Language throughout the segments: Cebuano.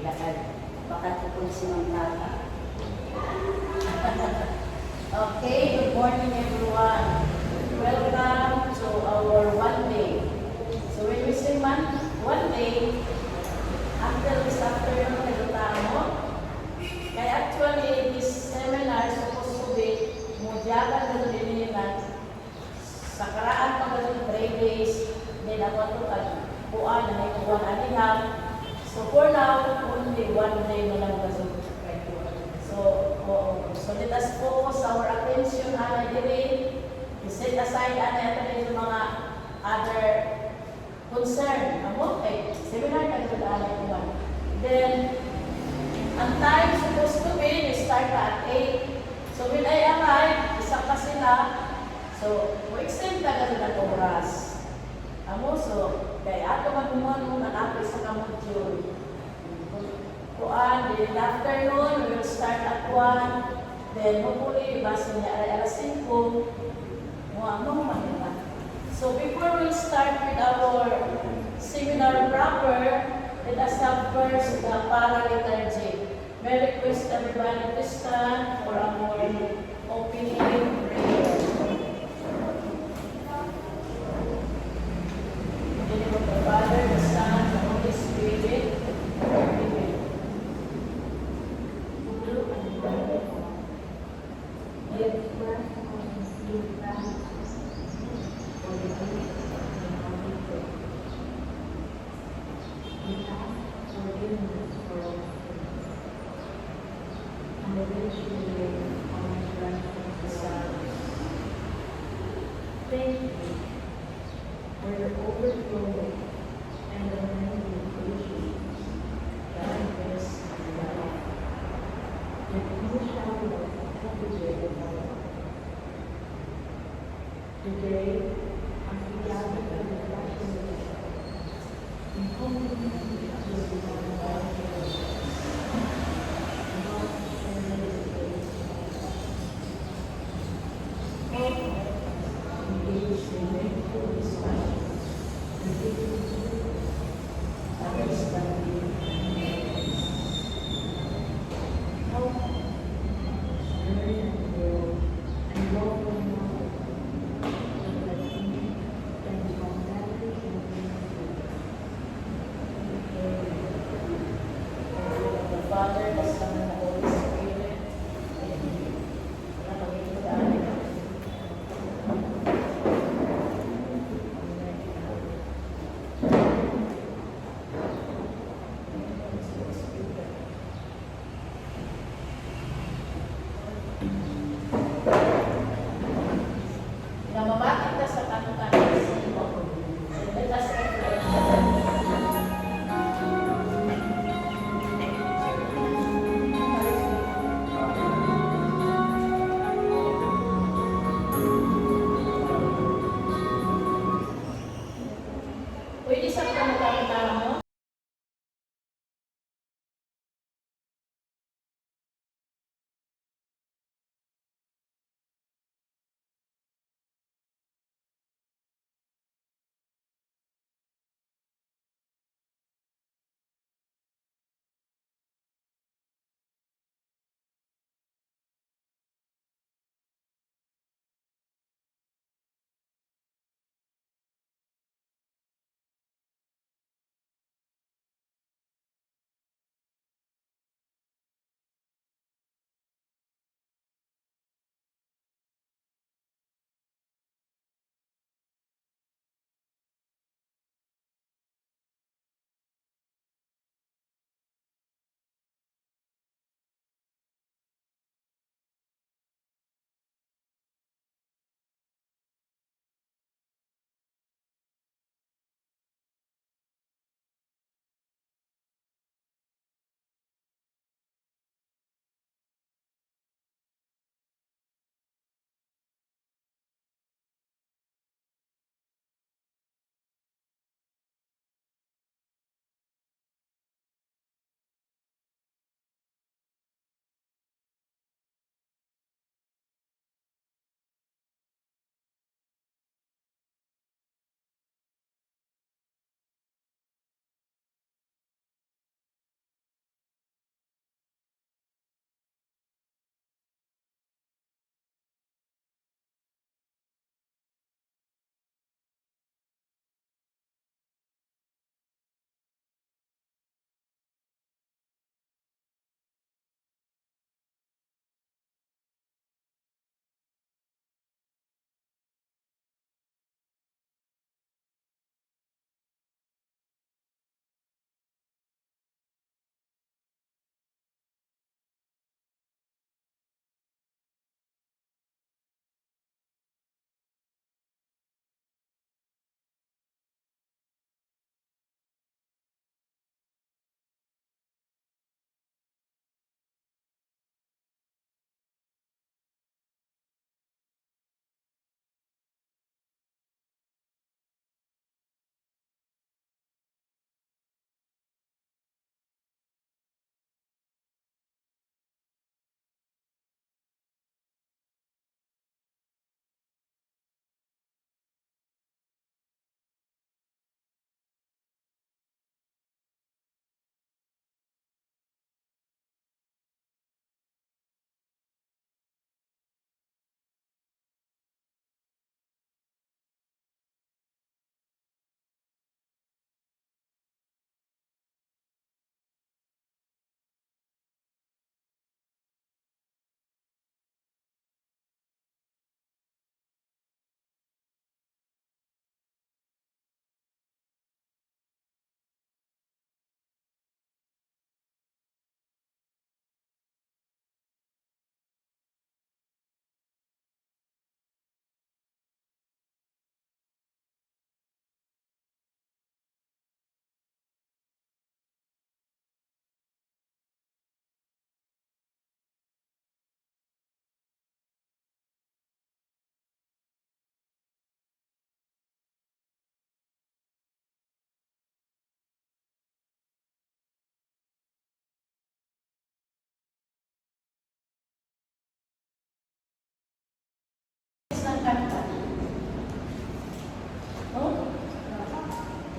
Lakad. Baka tukol si Ma'am Tata. Okay, good morning, everyone. Welcome to our one day. So when we say one day, until this afternoon nagutamo. Kaya actually, this seminar supposed to be mujagan na din na sa karaan pa ganun 3 days, then ako ito kag kuan na may kuan anihap. So for now, only one day na lang gazon. So, oo. So let us focus our attention ana diri. We set aside ana ito yung mga other concern. Amo kay seminar ka gud ana kuan. Then ang time supposed to be, we start at 8. So when I arrive, isa pa sila. So, mo extend ta gud ang oras. Amo, so kay ato man mo man ato isa ka module. Kuan, in the afternoon, we will start at 1. Then, hopefully, basta niya aray alas 5. Mo ano man ba? So, before we start with our seminar proper, let us have first the paraliturgy. May I request everybody to stand for our opening prayer. In the name of the Father, the Son, the Holy Spirit. Amen. Give breath on give thanks for the gift of the Holy Spirit. We ask forgiveness for our sins and the rich reward of righteous lives. Thank you for your overflowing and unending patience. God bless and love. That you shower us every day with love. Today, as we gather for refreshing together, we humbly seek your divine guidance. God share this day. Help us engage in meaningful discussions and deep understanding and guidance. Help us learn and grow and love one another so that we can become better human beings. Amen. In the name of the Father, the Son, and the Holy Spirit. Amen. Wala kami daan.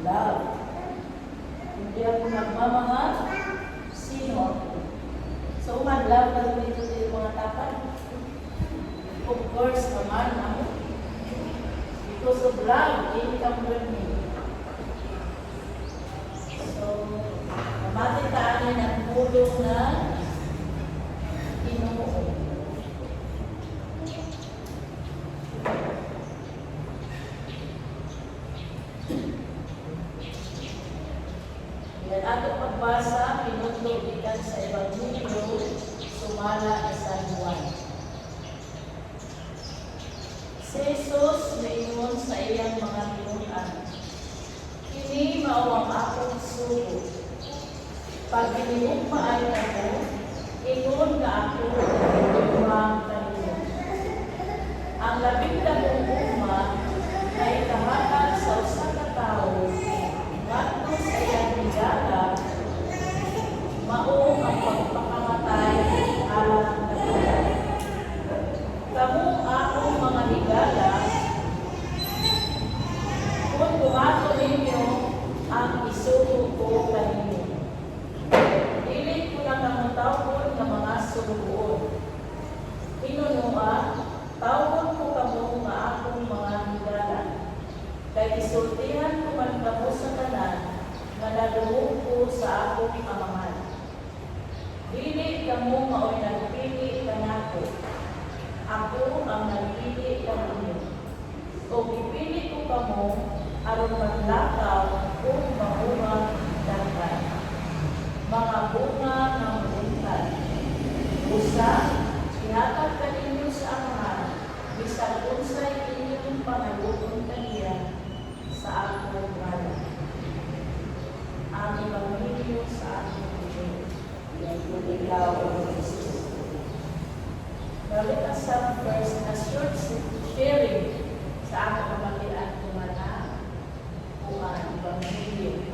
Love. Hindi ako nagmamahal, sino ako? So, man, love na dito sa mga tapat. Of course naman, ako. Because of love, income me. So, mamati tayo ng pulong na Ginoo. Yan ato pagbasa, pinutlo gikan sa Ebanghelyo, sumala ni San Juan. Si Jesus miingon sa iyang mga tinunan, "Kini mao ang akong sugo. Pag hinigugma ay kamo, ingon nga ako nahigugma kaninyo. Ang labing dakong gugma kay kahatag sa usa ka tawo ngadto sa iyang higala mao ang pagpakamatay alang kanila. Kamo akong mga higala kung buhaton ninyo ang isugo ko kaninyo. Dili ko na kamo tawgon nga mga sulugoon. Hinunua, tawgon ko kamo nga akong mga higala. Kay gisultihan ko man kamo sa tanan nga nadungog ko sa akong Amahan. Dili kamo mao'y nagpili kanako. Ako ang nagpili kaninyo. O gipili ko kamo aron maglakaw ug mamunga daghan. Mga bunga ng buntag. Usa, ihatag kaninyo sa Amahan, bisan unsay inyong pangayoon kaniya sa akong ngalan." Ang Ebanghelyo sa akong Diyos. Kung ikaw, O Jesus. Now let us have first a short sharing sa akong pamatian kumana kuan Ebanghelyo.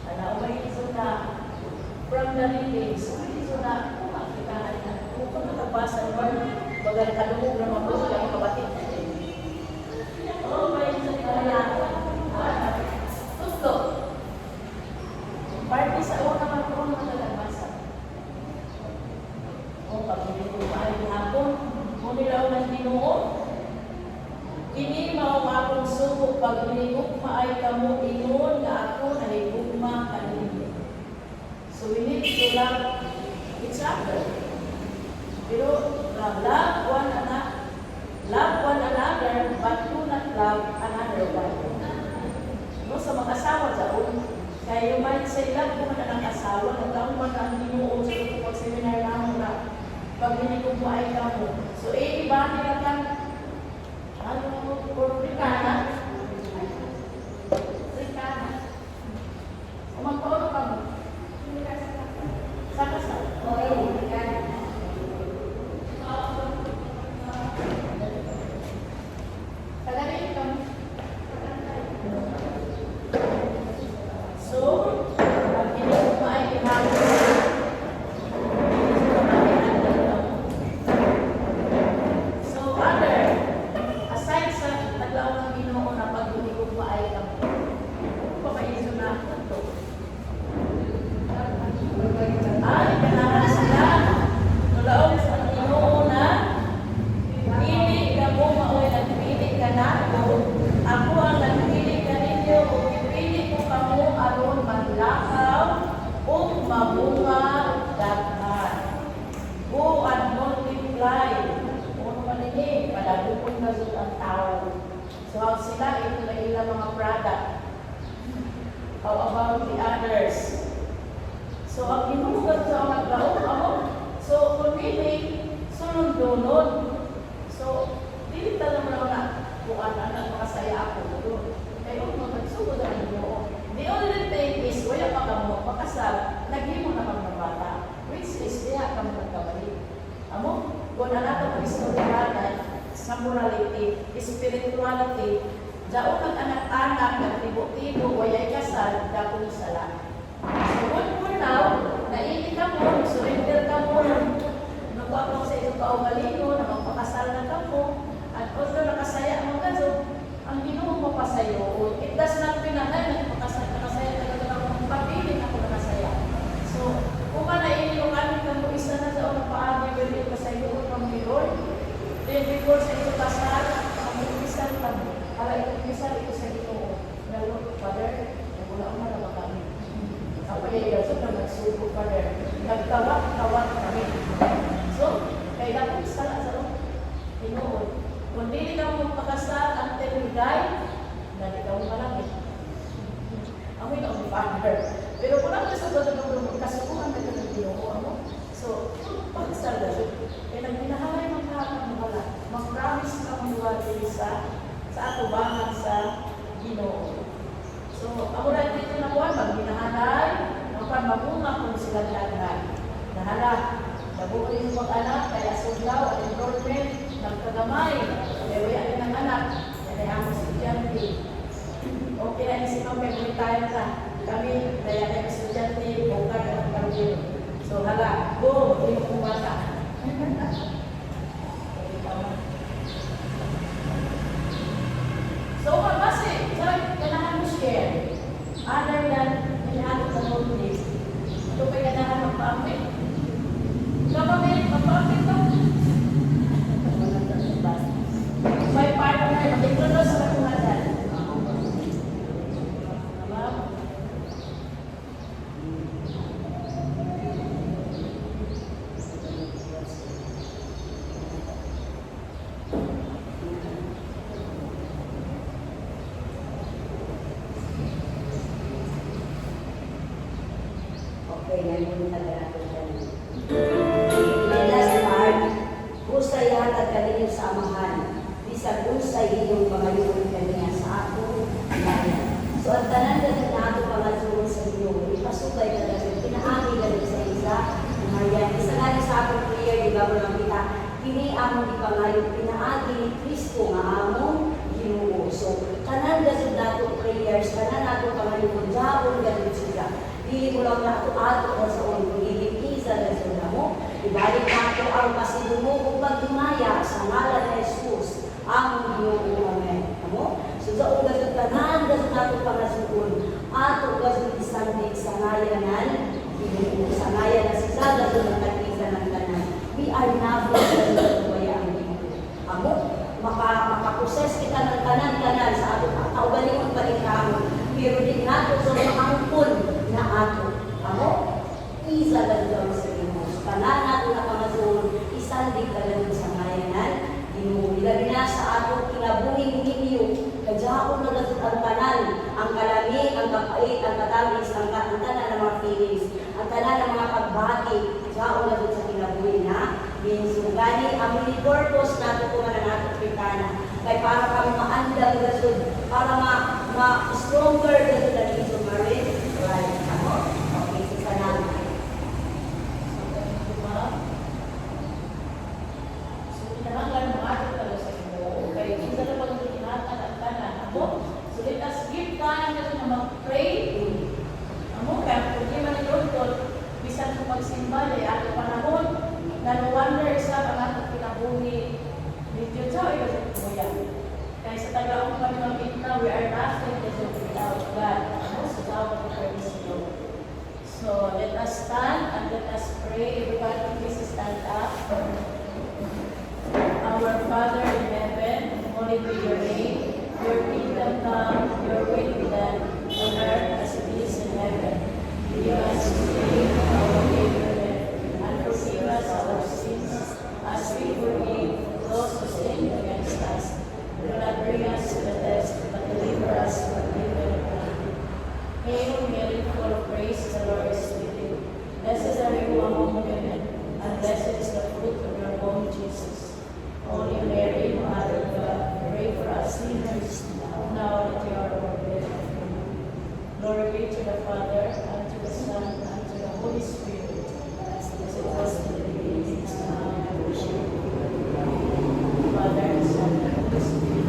Ana umay na from the readings, umay na kung makita na kung nakabasa naman bagal kalungog na mabuti ang kabati. Oh, may na Tutlo. Parte sa una man ko mga nagbasa. O pag hindi ko maayo hapon, mo nila ng Ginoo. "Kini mao ang akong sugo, pag hinigugma ay kamo ingon nga ako nahigugma kaninyo." So we need to love each other. Pero love one another, but do not love another one. No, sa mga asawa jaon, kaya you might say, "Love ko man ang asawa, nagtaong man ang Ginoo sa pag seminar namo na pag hinigugma ay kamo." So, eh, iba nila kang ano, Rikana? Rikana. O magpaano ka mo? Sa kasal. Okay, Rikana. Tagalin ka mo. So, pag hinigugma ay ihapon, so, other, aside sa taglaw ng Ginoo na pag hinigugma ay kamo, pamaiso na ito. Ay, kailangan sila. Nulaong sa Ginoo na dili kamo mao'y nagpili kanako. Ako ang nagpili kaninyo ug gipili ko kamo aron maglakaw ug mabunga daghan. Go and multiply. Ano man ini, padagupon na jud ang tao. So how sila ito na ilang mga product. How about the others? So ang Ginoo sa ang naglaom amo. So kung dili sunod-dunod. So dili ta naman ako na kuan na makasaya ako. Kay og magsugod ang Ginoo. The only thing is wala pa kamo makasal, naghimo na kang bata, which is diha ka mo nagkamali. Amo, kung na nato ang istoryahan sa morality, spirituality, daon ang anak-anak nagtibo-tibo, wayay kasal, dakong sala. So, good for now, naili ka mo, surrender ka mo, nagwa mo sa iyong kaugalingon, na magpakasal na ka mo, at although nakasaya mo ka, so, ang Ginoo mapasayo, it does Inday, dali ka mo lang eh. Ako yung only father. Pero kung ako sa todo kasukuhan na ganun Ginoo amo. So, pagsal na. Kaya nagminahalay man ka ang wala. Mag-promise ka mo diri sa atubangan sa Ginoo. So, ako na dito na kuwan, magminahalay, mapan mamunga kung sila daghan. Nahala, nabuo yung mag-anak, kaya suglaw at enrollment, nagkagamay, kaya wala ng anak, kaya ang estudyante. Okay na si Ma'am, may retire na. Kami, kaya na estudyante, bukag at karugin. So, hala, go, hindi mo kumata. So, kasi, sa ganahan mo share, other than inaano sa notice, ito pa ganahan magpaapit. Kapag magpaapit ka, may partner, mag-introduce sa katungadan. Ma'am. Okay, ngayon taga natin siya. The last part, husay hatag kaninyo sa amahan, bisag unsay inyong pangayoon kaniya sa akong ngalan. So ang tanan gani na ato pangayoon sa Ginoo, ipasugay ka gani, pinaagi gani sa isa, Maria. Isa gani sa akong prayer, di ba mo lang kita, kini among ipangayo, pinaagi ni Kristo nga among Ginoo. So tanan gani nato prayers, tanan nato pangayoon, jaon gani sila. Dili ko lang nato ato na sa ulo, gigit isa na sa mo. Ibalik nato ang pasidungo ug paghimaya sa ngalan ni Jesus, among Ginoo. Amen. Amo? So sa ugas tanan gasud nato pangasuon, ato gasud isandig sa ngalan Ginoo. Sa ngalan na si sa gasud ang tag-isa ng tanan. We are never going ang Ginoo. Amo? Maka makaproses kita ng tanan-tanan sa atong kaugalingon paningkamot, pero di nato sa maangkon na ato. Amo? Isa lang sa Ginoo. So, tanan nato na pangasuon, isandig ka lang sa ngayanan Ginoo. Ilabi na sa atong kinabuhing minyo, kajaon na gasud ang tanan, ang kalami, ang kapait, ang katamis, ang tanan ng mga feelings, ang tanan ng mga pagbati, jaon na sa kinabuhi na minyo. Gani, ang mini purpose nato kuman ang atong Afrikana, kay para kami maandam gasud, para ma stronger gasud ang inyong marriage life. Ako, okay, so salamat. So, thank you, ma'am. So, kinahanglan mo ato talaga sa Ginoo. Kay kinsa na pag ginhatag ang tanan. Amo, so let us give time na na mag-pray. Amo, kaya ang problema ni Lord God, bisan kung magsimba, ay ato panahon, na no wonder sa ang atong kinabuhi, medyo tao ay kasi kuya. Kaya sa tagaong kami makita, we are nothing without God. Amo, so tao ka praise Lord. So let us stand and let us pray. Everybody, please stand up. Our Father in heaven, holy be your name. Your kingdom come, your will be done, on earth as it is in heaven. Give us today our daily bread, and forgive us our sins, as we forgive those who sin against us. Do not bring us to the test, but deliver us from evil. Hail Mary, full of grace, the Lord is with you. Blessed are you among women, and blessed is the fruit of your womb, Jesus. Holy Mary, Mother of God, pray for us sinners, now and at the hour of our death. Amen. Glory be to the Father, and to the Son, and to the Holy Spirit, as it was in the beginning, is now, and ever shall be. Father, and Son, and Holy Spirit.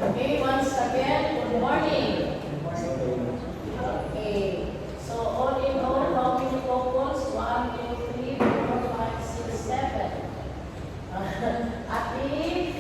Okay, once again, good morning. Okay, so all in all, how many couples? One, two, three, four, five, six, seven. Ate,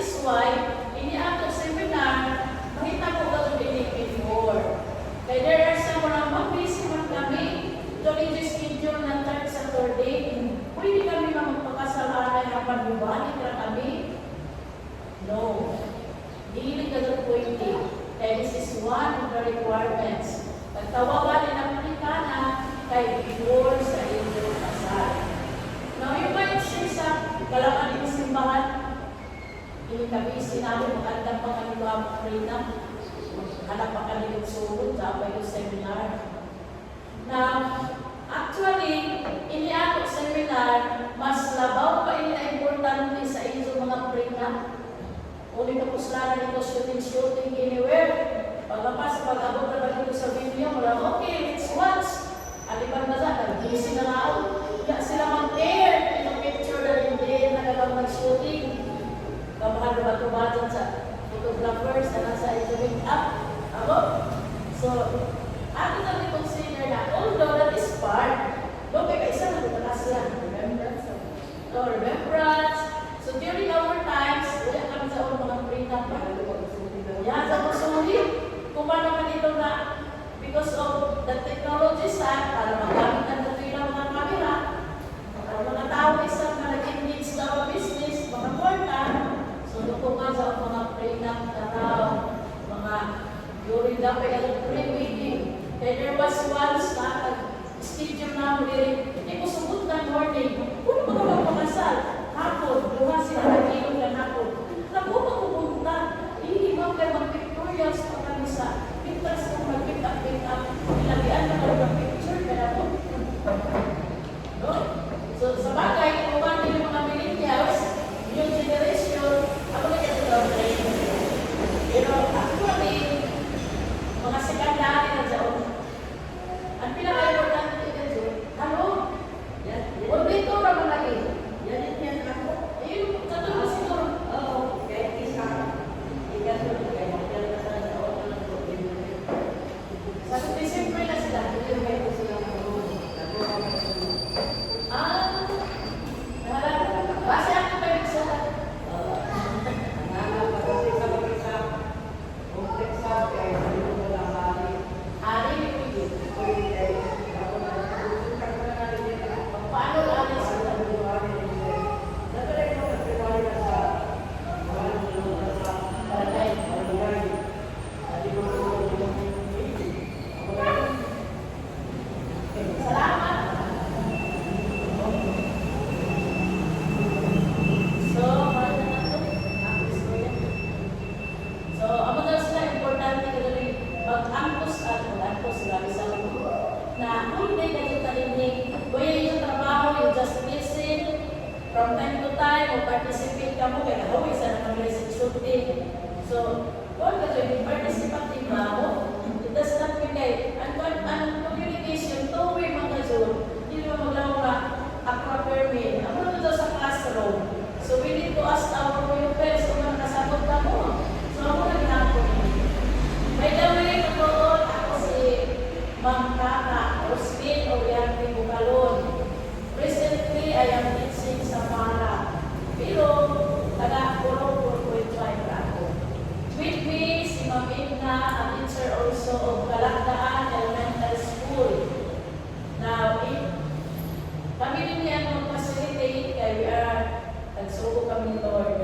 is why, ini ato seminar, mahitabo ka ini before. Kay there are some mga mag-busy man kami, during the schedule ng third Saturday, pwede kami na magpakasal anay apan mubalik ra kami. No. Dili ka doon pwede. Kaya this is one of the requirements. Pagtawagan ni ng Amerikana, kay before sa inyong kasal. Now, you might say sa kalaman ng simbahan, ini kami sinabi, magandang pa kami mga prenup, hanap pa kami ng sulod sa yung seminar. Now, actually, ini ako seminar, mas labaw pa ini na importante sa inyong mga prenup. Uli tapos na nito shooting shooting anywhere. Pagkapas, pag-abot na ba dito sa video, wala, "Okay, let's watch." Alipan ba sa, nag-busy na nga ako. Wala sila mag-air, itong picture na hindi nagagang mag-shooting. Kamahal ba ito sa photographers na nasa ito make up? Ako? So, ato na consider na, although that is part, do kay kaisa na ito siya. Remembrance. So, remembrance. So, during our times, wala kami sa mga prenup. Yan, sa pagsulit. Kung paano man ito na, because of the technology sa, para magamit ang datoy ng mga kamera, para mga tao isa na nag-engage sa our business, mga kwarta, so doon nga sa mga prenup na raw, mga during the pre-wedding. Kaya there was once na schedule na diri, di ko sugod ng morning, puno mga magpakasal, hapon, duha sila nag-ilog ng hapon. Naku, pupunta, hindi ba kayo mag-pictorials pa kami sa pictures kung mag-pick up, pick up, ilagian na kayo ng picture, kaya po. No? So, sa bagay, kung paano yung mga millennials, new generation, ako na kaya ito. Pero actually, mga secondary na dyan. Ang pinaka-importante dito, ano? Yan, yan. O dito ra man lagi. Yan yan ako. Ayun, tatlo siguro. Oo, kahit isa. Ikasunod kayo. Yan ka sa sa ng problema. Sa December na sila. Ah, base ako kayo sa ari ni Paano ari sila? Barangay. Salamat. So, paano na to? Ang istorya. So, amo daw sila importante ka dali mag-angkos at mag-angkos grabe sa na kung hindi ka yung talinig, kuya yung trabaho, you just listen from time to time, o participate ka mo, kaya hawi sa naman sa shooting. So, kung ka yung participate mo, it does not mean kay, ang communication, two-way mga zone, hindi mo maglaw ka, ako permit. Ako na daw sa classroom. So, we need to ask our pupils kung nakasabot ka mo. So, ako na ginapon. By the way, totoo, ako si Ma'am Kaka Roslyn Oriante Bukalon. Presently, I am teaching sa Para. Pero, taga Puro 4.5 ako. With me, si Ma'am Edna, a teacher also of Kalakdaan Elementary School. Now, kami din niya mag-facilitate kaya we are, nagsugo kami ni Lord.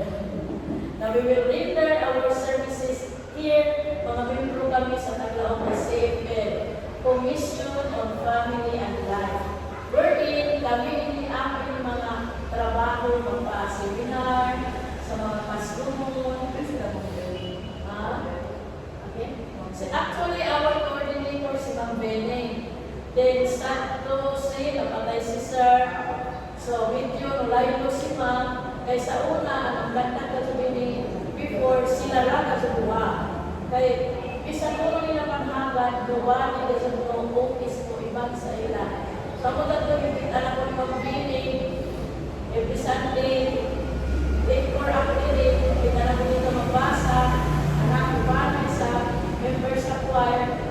Na we will render our services here, mga membro kami sa Taglaong na CFL, Commission on Family and Life. Wherein kami ini aking mga trabaho, magpa-seminar, sa mga classroom. Ah, okay. So actually, our coordinator si Ma'am Beneng. Then, sad to say, napatay si Sir. So, medyo nulayo si Ma'am. Kay sa una, ang ganda ka ni before, sila lang kasubuha. Kay, isa ko nila panghagad, duwa nila sa mga office ko ibang sa ila. So, ako tatlo yung anak ko ni Ma'am Beneng, every Sunday, late for ako din, kita na ko dito magbasa, anak ko pa sa member sa choir.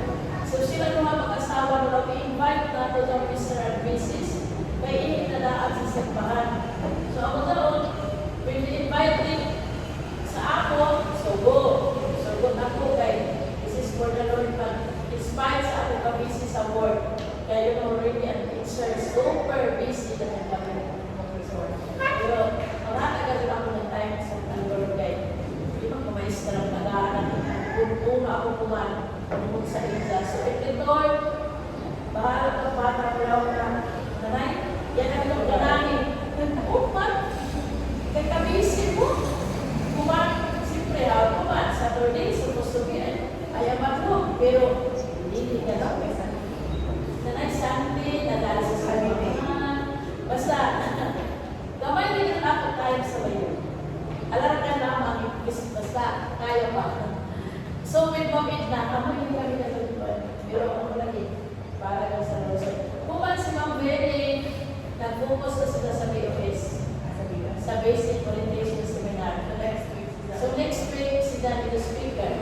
So sila nung mag-asawa nung i-invite na to sa Mr. and Mrs. Kay ini na daan sa simbahan. So ako daw, when we invited sa Una ako kuman tungkol sa ila. So, editor, bahala ka bata pero na nanay, yan ang itong ganahin. Upat, kay kabisi mo. Kuman, siyempre, ha, kuman, Saturday, supposed to be, ay am at home, pero hindi ka daw. Nanay Sunday, nadala sa simbahan. Basta, gamay din ang ako tayo sa bayo. Alarakan lamang, basta, kaya pa. So, with Ma'am Edna, ako hindi kami natulungan. Pero ako lagi, para lang sa Rosa. Kuman si Ma'am Benny, nag-focus na sila sa BOS, sa Basic Orientation Seminar. So next week, sila ni the speaker.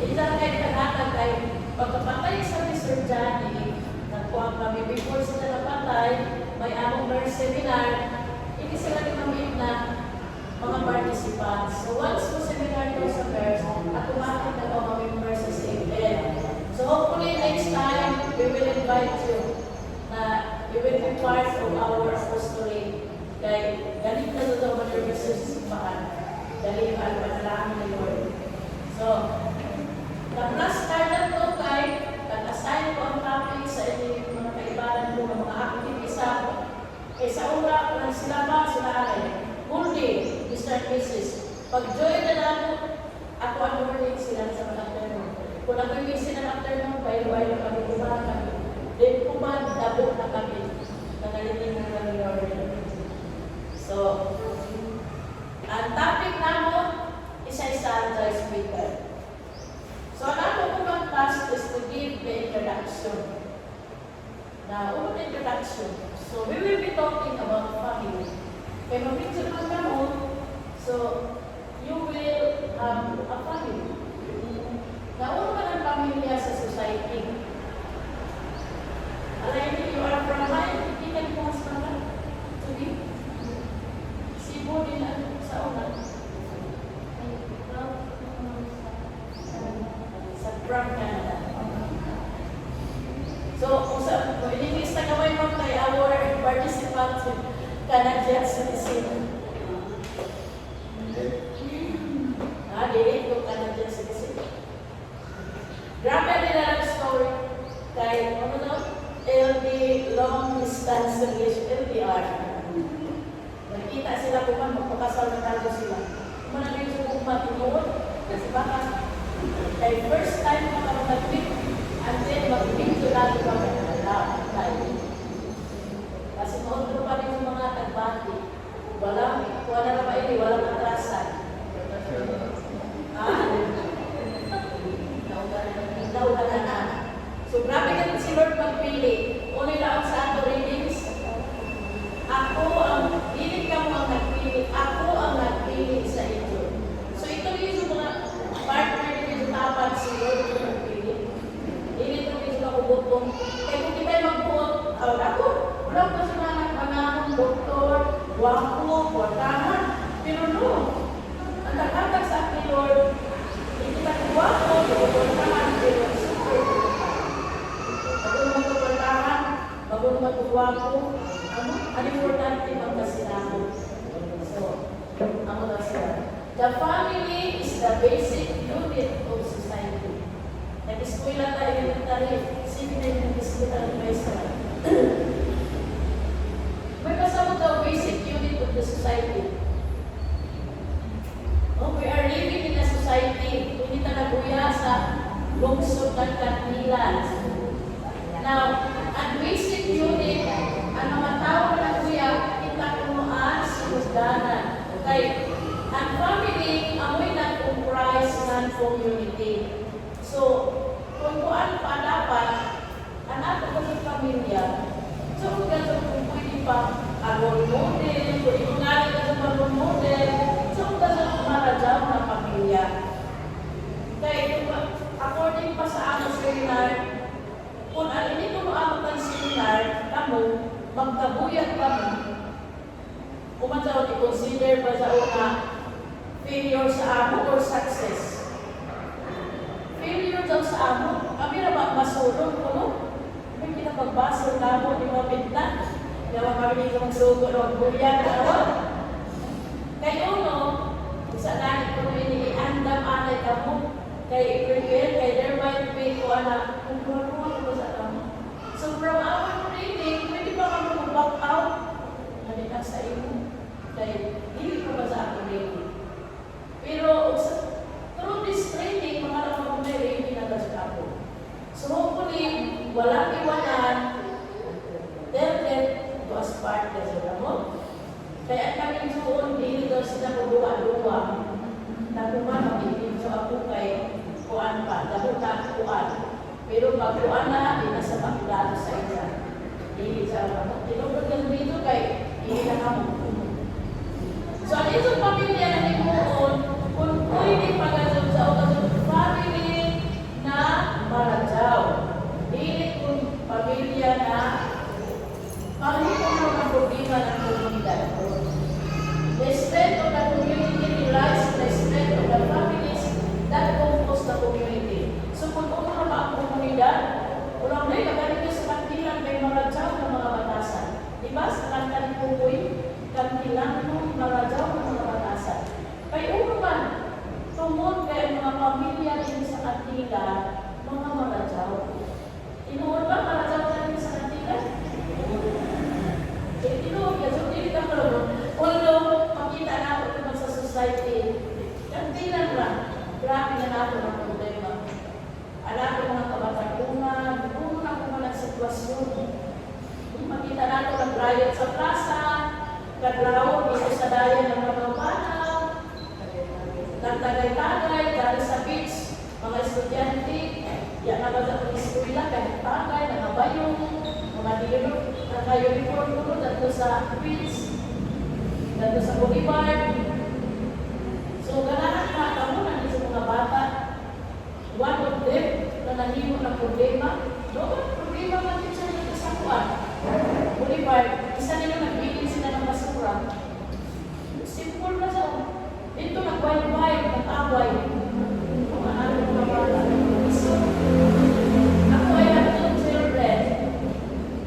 Hindi na kayo kanatag kay pagkapatay sa ni Sir Johnny, nagkuha kami before sila napatay, may among nurse seminar, hindi sila ni Ma'am Edna mga participants. So once mo seminar ko sa nurse, automatic na mga members sa CFL. So hopefully next time, we will invite you na you will be part of our apostolate. Kay ganit na daw manervous sa simbahan. Dali ang panalangin ni Lord. So, the plus card na to kay nag-assign ko ang topic sa inyong mga kaibanan ko ng mga active isa. Kay sa una, walang sila ba, sila ay full day, Mr. and Mrs. Pag-join na nako, ako ang morning, sila sa mga afternoon. Kung ako yung busy ng afternoon, bayro-bayro kami, kumahan kami. Then kuman, dabo na kami. Nangalitin na kami Lord. So, ang topic namo, isa-isa ang speaker. So, ang ako kumang task is to give the introduction. Now, unang introduction. So, we will be talking about family. Kaya mag-picture man kamo, so, you will have a family. Nauna man ang pamilya sa society. Alay you are from my, hindi ka po sa to be. Cebu din ang sa una. Ay, Sa from Canada. So, kung sa, kung inilis na kamay mo kay our participant, Canadian citizen. Ah, dili ko Canadian citizen. Grabe nila ang story kay, ano no? LD, long distance relation, LDR. Nagkita sila kung man, magpakasal na tayo sila. Kung man ang yung ugma tinuod, kasi baka, kay first time na kami nag-meet, and then mag-meet to lalo kami, wala, tayo. Kasi maundro pa rin yung mga tagbati. Wala, kuha na naman ini, walang atrasan. Ah? Nauna na na. So grabe ka si Lord magpili. Unay lang sa ato readings. Ako ang, dili ka mo ang nagpili, ako ang nagpili sa inyo. So ito yung mga partner dito dapat si Lord ang nagpili. Dili ito yung nakubutong. Kaya kung kita magbuot, oh, ako, wala ko sa mga manahong doktor, gwapo, kwartahan. Pero no, ang naghatag sa akin, Lord, hindi ka gwapo, kwartahan, pero super kwartahan. Bago naman ito kwartahan, bago naman ito gwapo, ano, ang importante magkasinamo. So, ako na sila. The family is the basic unit of society. Nag-eskwela tayo elementary, sino na yung nag-eskwela ng maestra? May kasama daw basic unit of the society. Oh, we are living in a society. Hindi ta naguya sa lungsod ng Katnilan. Now, ang basic unit, ang mga tao na naguya, kita kunuan sinugdanan. Kay, ang family, amoy nag-comprise ng community. So, kung kuan pa dapat, ang ato kasi pamilya, so kung ganito kung pwede pa a role model, kung ikungali ka sa role model, so kung ganito marajaw na pamilya. Kaya kung according pa sa amo seminar, kung ang ini ko amo kan seminar, kamo, magkabuyag kamo, kung man sa i-consider pa sa una, failure sa amo or success. Failure daw sa amo. Kami ra ba masulong ko no? May kinapagbasol namo ni Mabitna. Yawa kami dito magsugo no magbuyag na. Kay uno, sa nani ko ini iandam anay. kamo kay i-prepare kay there might be ko ana kung duha ko sa kamo. So from our training, pwede pa kamo mag-back out. Dali na sa imo. Kay dili ko ba sa ako ready. Pero through this training, mga lang may ready na sa ako. So hopefully, walang iwanan, tell them to as part sa mo. Kaya kami doon, dili daw sila ko duwa-duwa. Nakuman, mag-ibig ako kay kuan pa, dahil na kuan. Pero pag kuan na, di na sa paklaro sa iya. Dili sa ako. Tinupod lang dito kay dili na kamo. So, ang itong pamilya na himuon, kung pwede pagazon sa okasyon, family na maradyaw. Dili kung pamilya na panghimo ng mga problema ng komunidad. The strength of the community relies on the strength of the families that compose the community. So kung una pa ang komunidad, unang na kagaling sa kantilan kay maradyaw ng mga batasan. Di ba? Sa kanta ni Pupoy, kantilan mo maradyaw ng mga batasan. Kay uno man, tungod kay ang mga pamilya din sa kantilan, mga maradyaw. Tinuod ba maradyaw na din sa kantilan? Eh, tinuod ka, so dili ka karon. Although, makita na ako naman sa society, kantilan ra, grabe na nato ang problema. Alam ko mga kabataan, puno na ko man ang sitwasyon. Makita nato ang riot sa plaza, kadlaw dito sa dayan ng mga panaw, nagtagay-tagay, dali sa beach, mga estudyante, ya na ba sa eskwela, kahit tagay, nakabayong, mga dilo, naka-uniform ko dito sa beach, dito sa boulevard. So, ganahan ka, kamo na sa mga bata, one of them na nahimo ng problema, doon problema man din siya dito sa kuan. Boulevard, isa nila nagbilin sila ng basura. Simple na sa dito nag-wild-wild, nag-away. Mga ano, mga bata. So, ako ay have two children.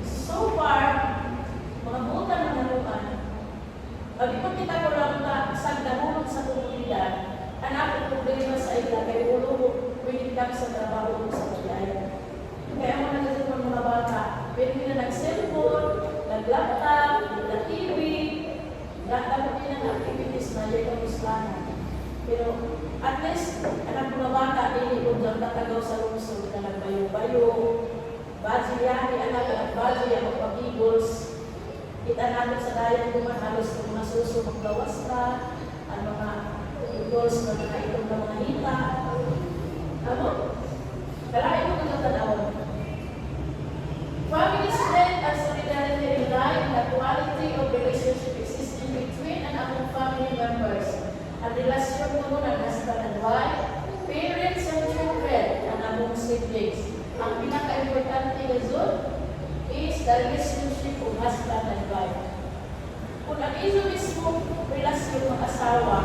So far, mga butan ng haluan, pag kita ko lang na sa nahulog sa komunidad, ang akong problema sa ila kay ulo ko when it comes sa trabaho ko sa PI. Kaya mo na ng mga bata, pwede na nag-cellphone, nag-laptop, nag-TV, lahat mo din ang activities na yung kamustahan. Pero at least, anak mga bata, dili ko dyan tatagaw sa lungsod na nagbayo-bayo, baji yani, anak, anak baji, ako pag-eagles. Kita natin sa dayan ko man halos ng mga suso maggawas na, ang mga eagles na mga itong na mga hita. Ano? Kalain mo ito tanawon. Family strength and solidarity rely on the quality of relationship existing between and among family members. Ang relasyon mo ng husband and wife, parents and children, and among siblings. Ang pinaka-importante na zone is the relationship of husband and wife. Kung ang iso mismo relasyon ng asawa,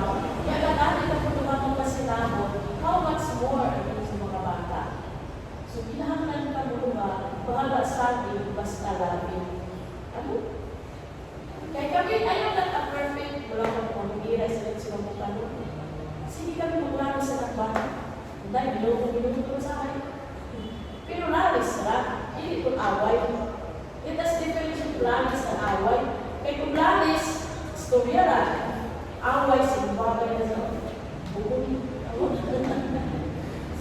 kaya gagani ka kung lumamang pasinamon, how much more ang iso mga bata? So, kinahanglan ka mo ba, bahala sa atin, basta labi. Ano? Kaya kami, ayaw not a perfect, wala kang pamilya sa leksyon mo kano. Sige kami maglaro sa nakbana. Dahil minuto-minuto sa akin. Pero lalis ra, hindi kung away. It has definition lalis ang away. Kaya kung lalis, storya ra. Away, simbagay na sa bukod.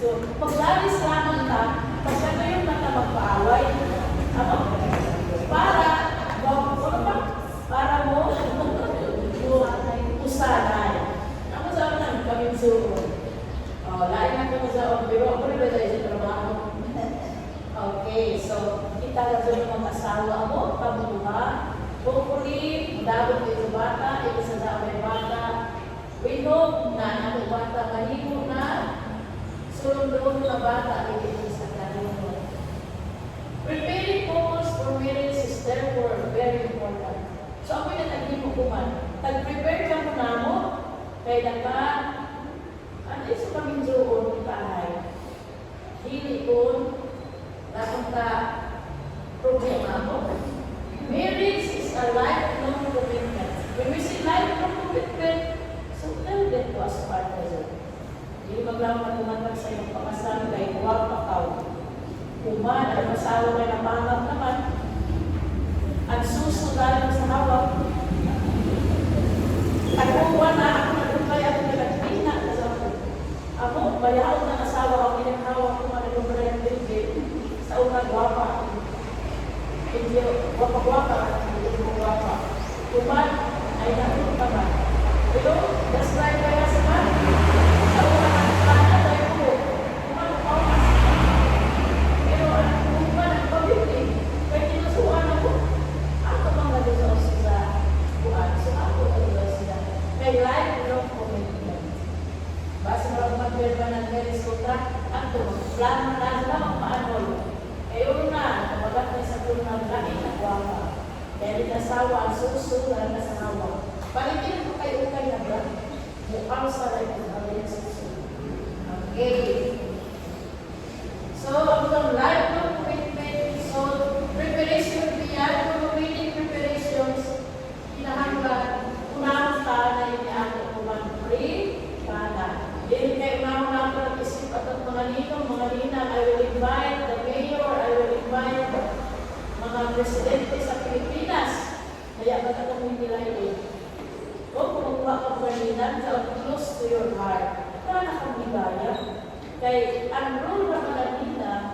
So, pag lalis lamang ta, pagka yung mata magpaaway, ano? Para, ano pa? Para mo, mo usanay. Ako sa nang kami suon. Oh, lain na ko sa pero ako rin ba sa trabaho. Okay, so kita na sa mga asawa mo, pabuha. Hopefully, dapat ito bata, ito sa may bata. We hope na ang bata mahimo na sulong na bata dito sa kanino. Preparing couples for marriage is therefore very important. So ako yung naghimo ko man. Tag-prepare ka mo namo, kay naka, ano yung sa paminjoon tahay? Dili ko, napunta problema mo. Marriage is a lifelong commitment. When we say lifelong commitment, so tell them to us partners. Dili maglaom na tumatag sa imong pakasal kay gwapa ka. Kuman ang asawa kay napangap naman. Ang suso dayon sa hawak. Tagpuan na ako nagupay ako nagagtina sa ako bayaw ng asawa ko ilang hawak ko man nagubra yung baby sa una gwapa. Medyo gwapa-gwapa, medyo gwapa. Kuman ay nakulong pa man. Pero that's like my husband. Sa una nagpana tayo ko. Kuman ako. Pero ang kuman ang pabibli, kaya tinusuan ako. Ako mga Diyos sa buwan. So ako ang Diyos sila. Kay lifelong commitment. Basta marang magpirma ng marriage contract, ato, plano na sila magpaanol. Kaya una, tumagat na sa tulungan lain na gwapa. Kaya di asawa ang suso, dahil na sa hawa. Palitin ko kayo ukay na ba? Mukhang sa rin ang suso. Okay. So, ang itong lifelong commitment, so preparation beyond for wedding preparations, kinahanglan, unahon ta na yung ato kuman pre-plana. Dili kay unahon na ako nag-isip at ang mga ninong, mga ninang, I will invite the mayor, I will invite mga presidente sa Pilipinas. Kaya ba't ako hindi layo? O kung magkuha ka mga ninang, close to your heart, para na kang ligaya. Kay ang role ng mga ninang,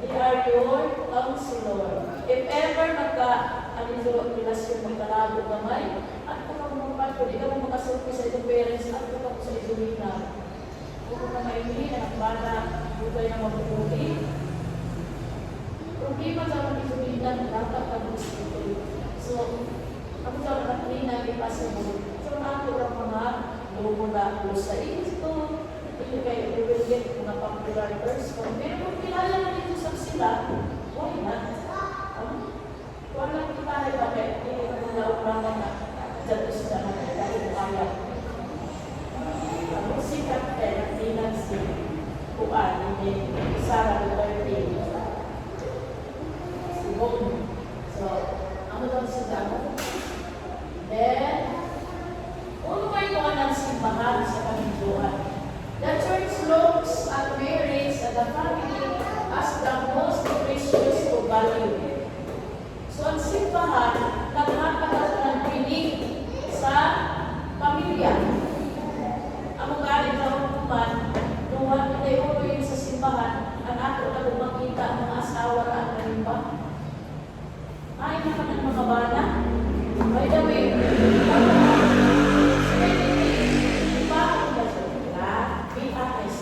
they are your counselor. If ever magka, ano ito, relasyon magkalabo gamay, at kung ka mapad, kung di ka mo makasulti sa itong parents, at kung ka mo sa itong ninang. Kung ka may ang bata, dugay na mabubuti. Problema sa mga itong ninang, dapat ka mo. So, ako sa mga ninang, impossible. So, nato ang mga lumo na sa ito, hindi kayo, we will get mga popular person. Pero kung kilala na dito sa sila, why not? Ano? Wala kita ay bakit hindi ka nung naurangan na dyan sila na dahil kaya. Ang sikat kay nagtinag si Kuan, ni Sara Duterte. Si Bong. So, ano daw sila? Then, uno may kuan ang simbahan sa kaminduan. The church looks at marriage and the family as the most precious to value. So ang simbahan, naghahatag ng pinig sa pamilya. Ang galing na man, duha kita'y ulo sa simbahan, ang ato na makita ang mga asawa ra ang nalimba. Ay, naman ang mga bana. By the way, bakit ba siya? Be honest.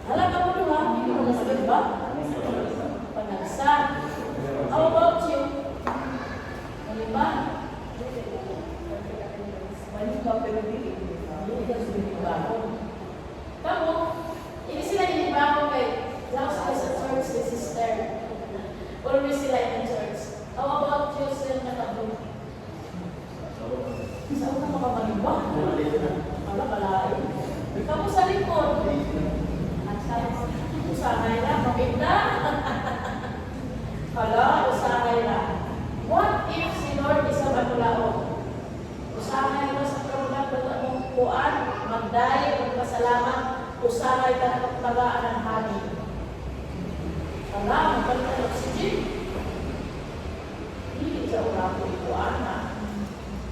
Hala ka mo duha, hindi mo nasagot ba? Panagsa. How about you? Malimba? Manimba pero dili. Hindi ka sumibaho. Kamo, hindi sila inibaho kay laos ka sa church ni sister. Always sila in the church. How about you, sir, nakabog? Sa una makamanimba? Wala pala. Kamo sa likod. Usahay na, makita. Hala, usahay na. What if si Lord isa manulaon? Usahay mo sa program ba mong kuan, magdayo, magpasalamat, usahay ka na pagtagaan ng hangin. Hala, magpalit ng oxygen. Hindi sa ura ko ikuan na.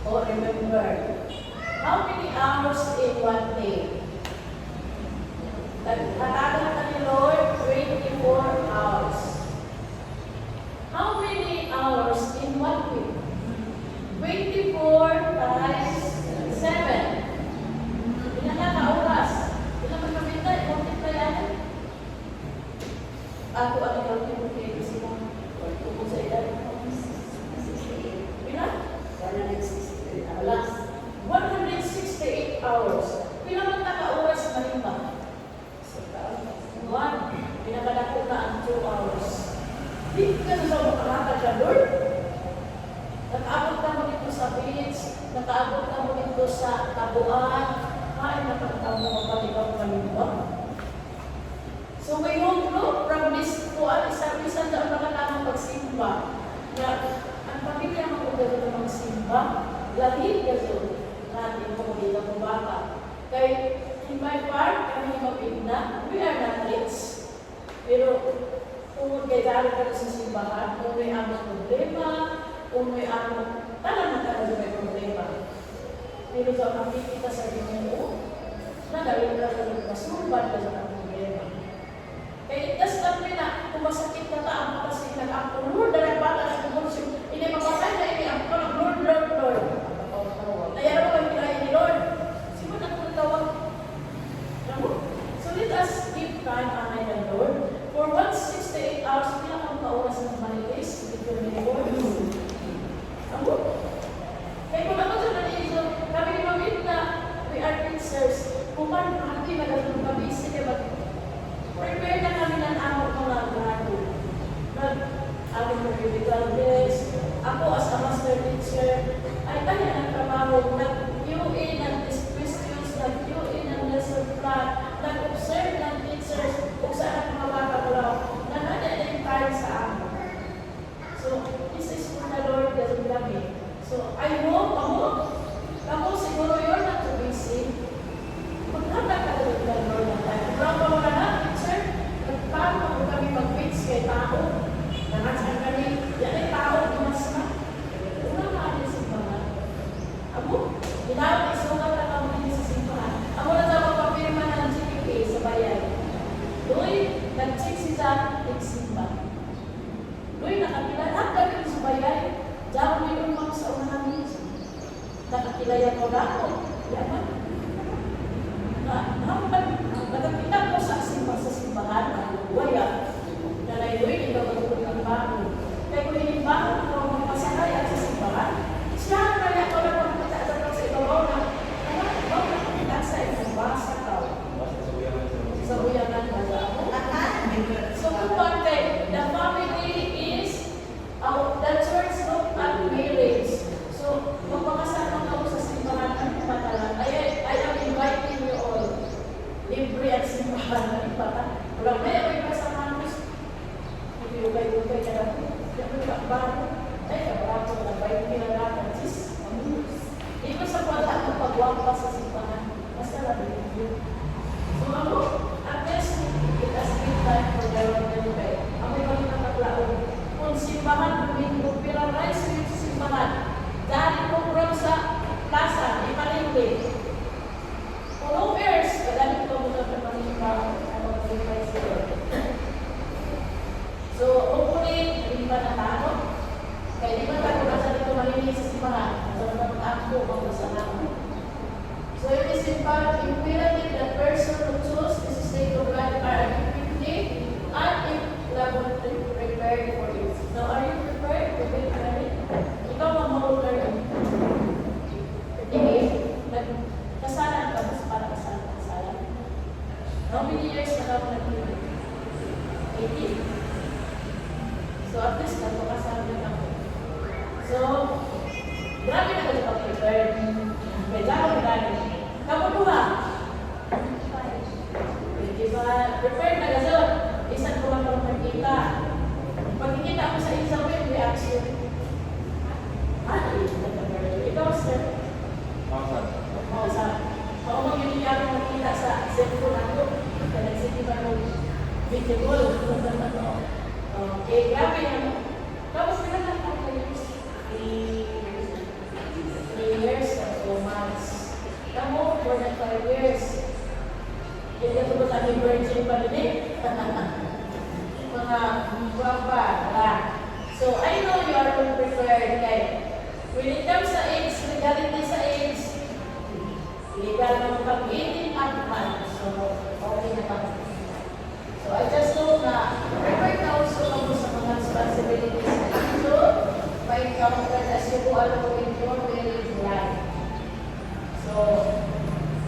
Oh, remember, how many hours in one day? Hatagan ka ni Lord, 24 hours. How many hours in one week? 24 times 7. Ilan na ka oras? Ilan man kapita? Multiply ano? Ako ang calculate kasi mo. Tungkol sa edad. 68. Pila? 168 Wala. hours. 168 hours. Pila man ta ka oras manimba? One. Pinakadako na ang 2 hours. Di ka sa makahatag ka, Lord. Nakaabot na mo dito sa beach, nakaabot na mo dito sa tabuan, kain na pagka mo mapalibang manimba. So we hope, no, from this kuan, isang isang taon na ka magsimba, na ang pamilya mo kung gano'n magsimba, lahi ka so, natin mo dito mo bata. Kay in my part, kami ni Ma'am Edna, we are not rich. Pero tungod kay dali ka sa simbahan, kung may among problema, kung may among, tanan na tayo may problema. Pero sa makikita sa Ginoo, nagaling ka sa masulbad ka sa problema. Kaya it does not mean na kung masakit na ta, ang kasi nag-ako, "Lord, dahil bata na kumulsyo, ini mamatay na ini, ang ko Lord, Lord, Lord." Kaya ano ba kaya ni Lord? Sino na itong tawag? Ano? So let us give time anay the Lord. For 168 hours, pila kang kaoras ng marites with your neighbor? Amo? Kaya kung ako sa naniiso, kami ni Ma'am Edna, we are teachers. Kung man, hindi na kami busy kay mag prepare na kami ng among mga grado. Nag among medical desk. Ako as a master teacher, ay kaya ng trabaho, nag-QA ng these questions, nag-QA ng lesson plan, nag-observe ng teachers, kung saan ang mga bata ko lang, na yung time sa amo. So, this is for the Lord kasi kami. So, I hope, ako, kamo siguro you're not too busy. Maghatag ka na ng Lord ng time. Kung wala pa wala na, teacher, nagpaano mo kami mag-preach kay tao? Nangatsan kami, yan ay tao, mas na. Una na ang simbahan. Amo, ginawag isukat na kami sa simbahan. Amo na sa magpapirma ng GPK sa bayan. Luy, nag-check si John, nagsimba. Luy, nakapila, lahat kami sa bayan. Diyan mo yung mga sa unahan. Nakakilayan ko na ako. Yaman. Na, naman, nakakita ko sa simbahan, wala. Nanayloy, ikaw magpapagpapag. Kaya kung inimbahan ko, magpasakay at sa simbahan, siya ang kaya ko na pagkita sa ibabaw na, ano, ikaw nakakita sa ibang ka. Sa uyangan ba sa ako? So kung kay the family is, the church look at marriage. So, magpakasama ka sa simbahan, ano pa talaga? I am inviting you all. Libre ang simbahan ng ipata. Wala na yung kasama mo. Ugay-ugay ka na. Ay, kabrato na ba yung pinanakan? Sis, di ko sa wala ang pagwapa sa simbahan. Basta lang yun. So ako, at least, it has give time for the Lord kay. Ang may mga nakaklaon. Kung simbahan, Domingo, pila rice sa simbahan. Dahil program sa plaza, di palengke. Kung heirs, kadali ko mo sa panimba, ano mag So, hopefully, hindi pa na tao. Kaya di ba tayo nasa dito malinis sa simbahan? Sa mga mag-ako, mga kasalanan. So it is imperative that person who choose this state of life are adequately and elaborately prepared for it. Now, are you prepared to get married? Ikaw ang maulder. Hindi, nagkasalan ka ba para kasalan? Kasalan? How many years na ka nag 18? So at least nagpakasal na ako. So, grabe na kayo pag-prepared. May dahon gani. Kamu duha. Di ba? Prepared na kasi. Isang ko lang pag nakita. Pagkikita ko sa isa mo yung reaction. Ah, ikaw, sir. Oo, sa ako mag yun yung nakita sa cellphone ako. Kaya nagsige ba ng video call. Okay, grabe ano. Tapos ilan na ka years? 3 years and 2 months. Kamu, more than 5 years. Hindi ka tungkol sa aming virgin pa din eh. Mga guwapa, wala. So, I know you are all prepared. Kay, when it comes sa age, legality sa age, legal naman pag 18 at month. So, okay na pa. So, I just hope na prepared na also kamo sa mga responsibilities na ito may encounter as you go along with your marriage life. So,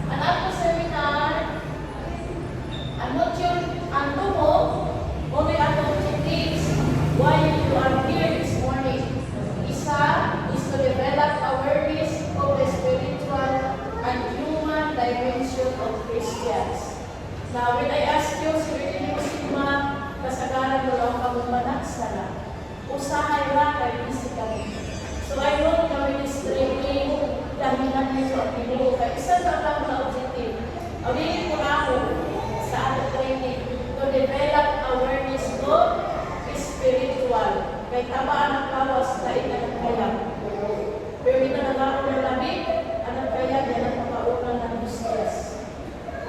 ang ako seminar, ang module, ang tumo, only ang objectives why you are here this morning. Isa is to develop awareness of the spiritual and human dimension of Christians. Now, when I ask you, siguro mo sigma, kasagaran mo lang kamo managsala. Usahay ra kay busy kami. So I hope na with this training, dahil na dito ang Ginoo. Kay isa sa ang mga objective.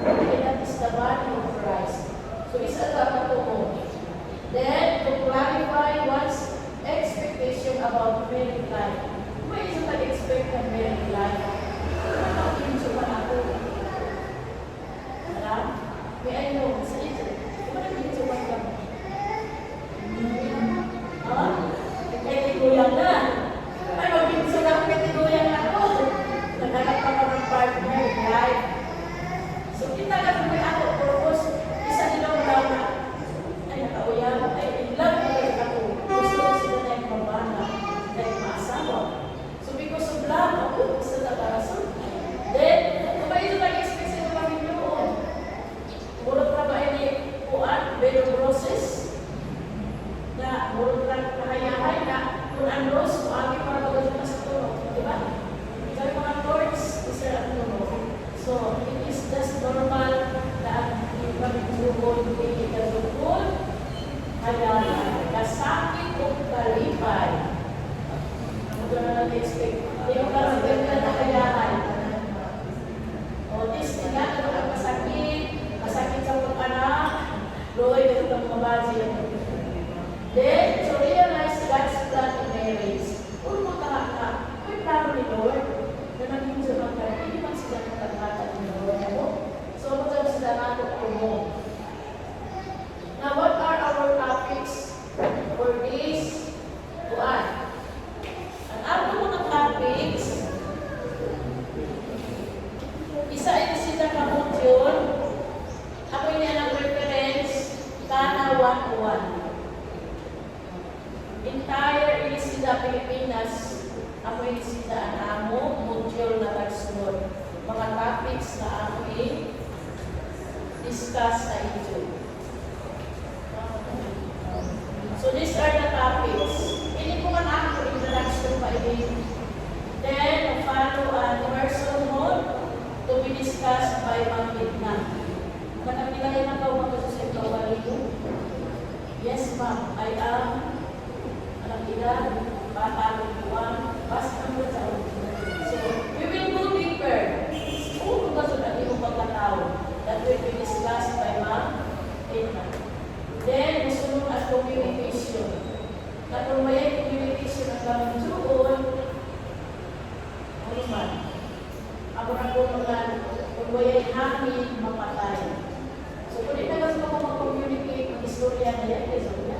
And that is the body of Christ. So isa ka matuo. Then, to clarify one's expectation about married life. May isa nag-expect ng married life. Ano ang man ako? Alam? May ano, sa ito. Ano nag man ka? Ha? Kay tigulang na. Ay, magbinso na ako, kay tigulang na ako. Naghanap pa ka ng partner in life. So, kita ka kung may ako purpose, isa nila daw na, ay, nakauyab, ay, in love na kayo ako. Gusto ko sila na yung mabana, na yung maasawa. So, because of love, ako, isa na para sa. Then, kung may ito nag-expect sa mga milyon, murag na ba ini kuan, bed of roses, na murag na kahayahay na kung ang rose, kung agi para pag sa tuno, di ba? Sabi mga thorns, isa ang tuno. So, it is just normal na ang pamigsuhod, hindi kasukod, hayahay, kasakit o kalipay. Ako na nag-expect. Di ko lang na hayahay. O, this, nga, ito ang masakit, masakit sa pag-anak, Roy, ito ang mga budget. Then, to realize God's plan in marriage. Kung mo ta na, may plano ni Lord, na naging siya magkaroon, hindi man sila nagkakata ni Lord. Ano? So, ano sila nato kumo. Now, what are our topics for this kuan? Ang ato mga topics, isa ito sila ka module, ako ini ang reference, Kana 101. Entire ini sila Pilipinas, ako ini sila ang amo, module na tagsunod. Mga topics na amo i-discuss sa inyo. So these are the topics. Ini ko man ako introduction pa ini. Then, follow ang personhood to be discussed by Ma'am Edna. Nakapilay na ka mga sa ikaw? Yes, ma'am. I am anak edad, bata buwan, basta mo sa. So, we will go deeper. Kung ba sa imong pagkatao that will be discussed by Ma'am Edna. Then, musunod ang communication. Na kung may communication ang kamituon, ano man, ako na ko na kung may hangin, mapatay. So, kung di na kasi ako mag-communicate, mag-istorya na yan, kaya na.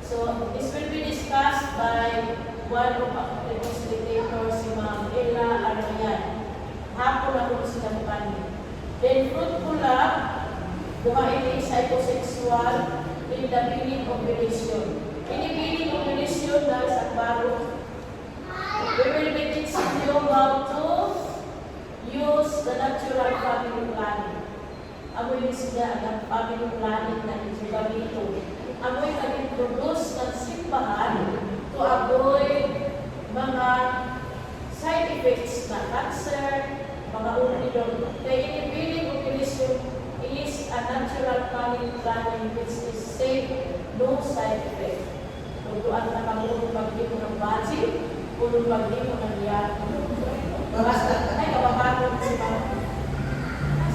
So, this will be discussed by one of the facilitators, si Ma'am Ella Aramian. Hapon ako sila mukani. Then, fruitful love, duha ini psychosexual in the meaning of relation. In the meaning of relation, dahil sa bago, we will be teaching you how to use the natural family planning. Amoy yung sila ang family planning na gamiton. Amoy nag-introduce ng simbahan to avoid mga side effects na cancer, mga ulidon. Kaya inibiling operation is a natural family planning which is safe, no side effect. Tuduan na kamo pagdi mo ng budget, kung pagdi mo ng yato. Basta, ay, kababago si Mama.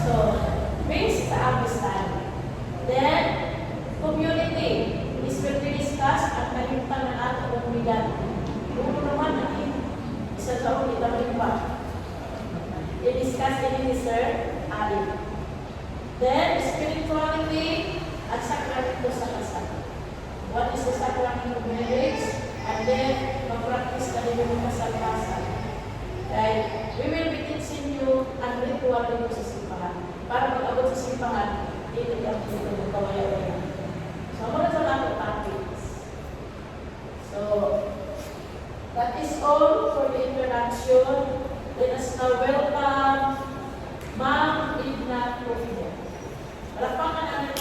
So, based sa Amistan. Then, community. This will be discussed at kahimtang ng atong komunidad. Kung naman, naging isa taon, kita pa. I-discuss ini ni Sir Ali. Then, spirituality at sakramento sa kasal. What is the sacrament of marriage? And then, mag-practice ka din yung kasal-kasal. Dahil, we will be teaching you ang ritual dito sa simbahan. Para mag-abot sa simbahan, dito yung dito magkawaya-waya. So, mga sa lahat topics. So, that is all for the introduction. Let us now welcome Ma'am Edna Rufino. Palakpakan natin.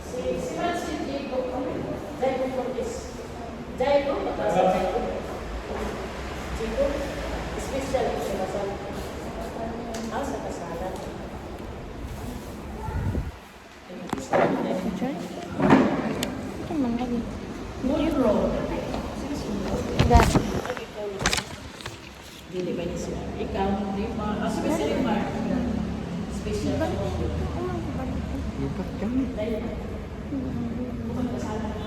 Si Ma'am si Jacob, Jacob Cortez. Jacob, mataas sa Jacob. Jacob, special sa kasal. Ah, sa kasalan. Picture? Ito man lagi. Monroe. Sino si Monroe? Ga. Ay, ikaw na. Dili ba ni siya? Ikaw, di ba? Ah, si Limar. Special. Balik. Lupat kami. Dahil